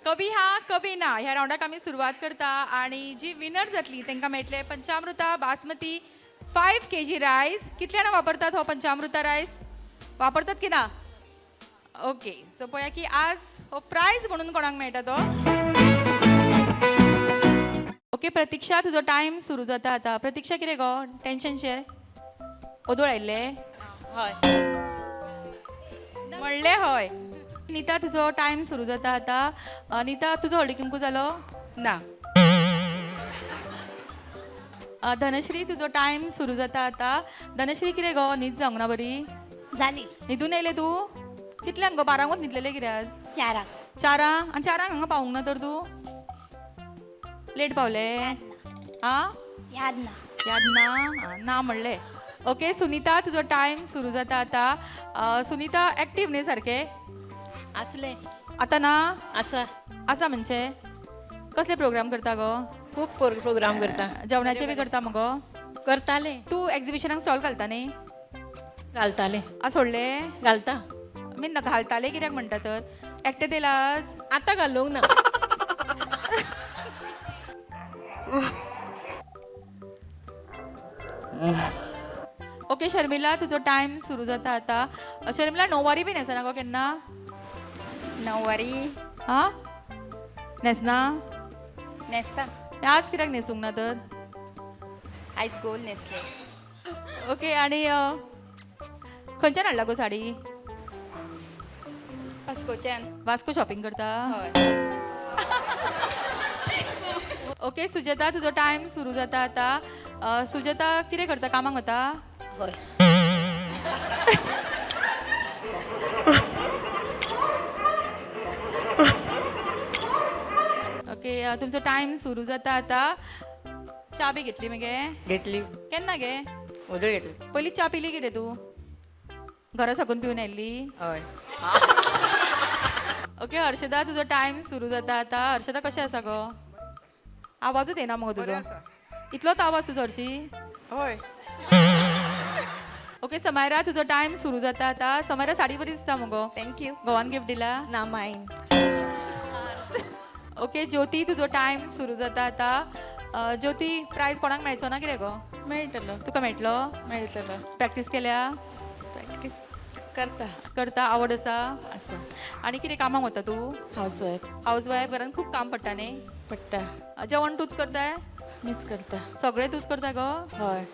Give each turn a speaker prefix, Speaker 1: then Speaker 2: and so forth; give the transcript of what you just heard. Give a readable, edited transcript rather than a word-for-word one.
Speaker 1: कभी हा कभी ना ह्या रावंडाक आमी सुरवात करता आणि जी विनर जातली तांकां मेळटले पंचामृता बासमती 5 kg rice. कितले जाणां वापरतात हो पंचामृता रायस? वापरतात की ना? ओके, सो पळया की आज हो प्रायज म्हणून कोणाक मेळटा तो. ओके प्रतीक्षा, तुजो टायम सुरू जाता आता. प्रतीक्षा, कितें गो टेन्शन शे? ओदोळ आयिल्ले?
Speaker 2: हय.
Speaker 1: म्हणले हय. नीता, तुजो टायम सुरू जाता आता. नीता, तुजो हळदी कुंकू जालो?
Speaker 2: ना.
Speaker 1: धनश्री, तुजो टायम सुरू जाता आता. धनश्री, कितें गो न्हीद जावंक ना बरी?
Speaker 3: जाली.
Speaker 1: न्हिदून येयले तूं? कितल्यांक गो? बारांकूच न्हिदलेले कितें आज?
Speaker 3: चारांक.
Speaker 1: चारांक? आनी चारांक हांगा पावूंक ना तर तूं? लेट पावले आ?
Speaker 3: याद ना.
Speaker 1: याद ना. आ, ना म्हणले. ओके सुनीता, तुजो टायम सुरू जाता आता. सुनीता, एक्टीव न्ही सारकें?
Speaker 2: आसले.
Speaker 1: आतां ना?
Speaker 2: आसा.
Speaker 1: आसा म्हणजे कसले प्रोग्राम करता गो?
Speaker 2: खूब प्रोग्राम करता.
Speaker 1: जेवणाचे बी करता मगो?
Speaker 2: करताले.
Speaker 1: तूं एग्जिबिशनाक स्टॉल घालता न्ही?
Speaker 2: घालताले.
Speaker 1: आ, सोडले?
Speaker 2: घालता.
Speaker 1: मी न घालताले कित्याक म्हणटा तर? एकटें येयला आज?
Speaker 2: आतां घालूंक ना.
Speaker 1: ओके शर्मिला, तुजो टायम सुरू जाता आता. शर्मिला, णववारी बी न्हेसना गो केन्ना?
Speaker 4: नऊवारी.
Speaker 1: हा, न्हेसना?
Speaker 4: नेसता.
Speaker 1: आज कित्याक न्हेसूंक ना तर?
Speaker 4: आयज गोल नेसले.
Speaker 1: ओके, आणि खंयच्यान हाडला गो साडी?
Speaker 4: वास्कोच्यान.
Speaker 1: वास्को शॉपिंग करता?
Speaker 4: हय.
Speaker 1: ओके सुजाता, तुजो टायम सुरू जाता आता. सुजाता, कितें करता? कामाक वता?
Speaker 3: हय.
Speaker 1: ओके, तुमचो टायम सुरू जाता आता. च्या बी घेतली मगे?
Speaker 5: घेतली.
Speaker 1: केन्ना गे?
Speaker 5: ओदळ घेतली.
Speaker 1: पयली च्या पिली कितें तूं? घरा साकून पिवन आयिल्ली?
Speaker 5: हय.
Speaker 1: ओके हर्षदा, तुजो टायम सुरू जाता आता. हर्षदा, कशें आसा गो? आवाजूच येना मगो तुजो. इतलोच आवाज तुजो हर्षी?
Speaker 6: हय.
Speaker 1: ओके समायरा, तुजो टायम सुरू जाता आता. समायरा, साडी बरी दिसता मगो.
Speaker 4: Thank you.
Speaker 1: घोवान गिफ्ट दिला?
Speaker 4: ना, मायन.
Speaker 1: ओके ज्योती, तुजो टायम सुरू जाता आता. ज्योती, प्रायज कोणाक मेळचो ना कितें गो?
Speaker 2: मेळटलो.
Speaker 1: तुका मेळटलो?
Speaker 2: मेळटलो.
Speaker 1: प्रॅक्टीस केल्या?
Speaker 2: प्रॅक्टीस करता.
Speaker 1: करता? आवड आसा?
Speaker 2: आसा.
Speaker 1: आनी कितें, कामाक वता तूं?
Speaker 2: हावस वायफ.
Speaker 1: हावस वायफ, घरान खूब काम पडटा न्ही?
Speaker 2: पडटा.
Speaker 1: जेवण तूच करताय?
Speaker 2: मीच करता.
Speaker 1: सगळें तूच करता गो?
Speaker 2: हय.